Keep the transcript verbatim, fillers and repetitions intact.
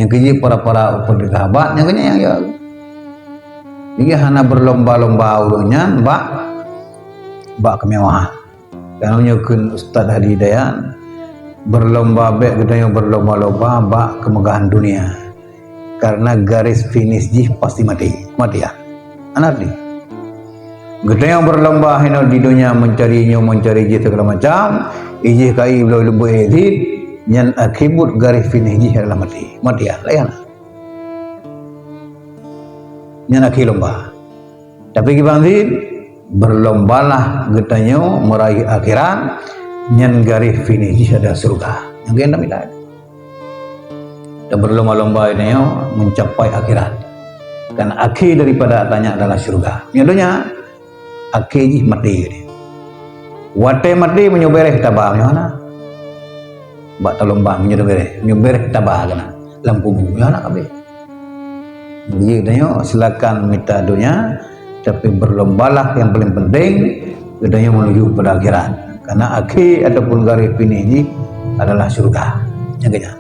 Nyang keujeuet para-para upat sahabat, nyang keujeuet nyang ya. Jadi hana berlomba-lomba ureuëng nyan bak, bak kemewahan. Karena nyoe kheun Ustaz Hadi Dayan, berlomba bék geutanyoe berlomba-lomba bak kemegahan dunia. Karena garis finish jih pasti mati. Mati ya. Anak di. Geutanyoe berlomba hino di dunia mencari nyoe mencari jih segala macam, ijih kai bloe lubui zit, nyan akibat garis finish jih adalah mati. Mati ya, layan. Nyan akhir lomba. Tapi kiban zit, berlombalah geutanyoe meraih akhirat, nyan garis finish jih adalah surga. Nyang keunan mita. Dan berlomba-lomba geutanyoe mencapai akhirat. Karena akhir daripada tanya adalah surga. Nyoe donya, akhir jih mati geutanyoe. Watée mati meunyoe bereh taba meunyoe hana. Bak talomba meunyoe bereh, meunyoe bereh taba keunan lam kubu meunyoe hana kabeh. Jadi geutanyoe silakan mita dunia, tapi berlombalah yang paling penting geutanyoe menuju pada akhirat. Karena akhir ataupun garis finish jih adalah syurga. Nyang keunan.